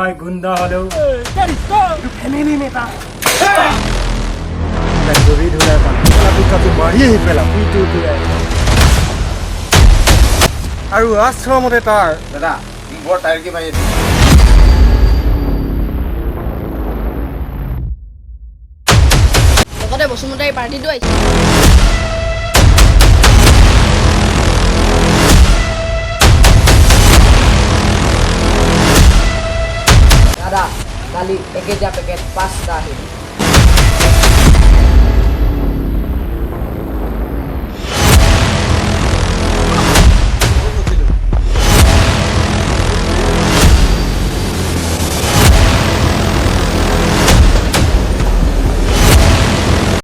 মই গুণ্ডা হ'লেও family matter. গধূলি পাম মাৰি আহি পেলাম আৰু আশ্ৰমতে তাৰ। দাদা, মোক বৰ টায়াৰকি মাৰি আছে। লগতে বসুমতাৰী পাৰ্টিটো আহিছে। দাদা, দালি 1 কেজিয়া পেকেট 5টা আহিব।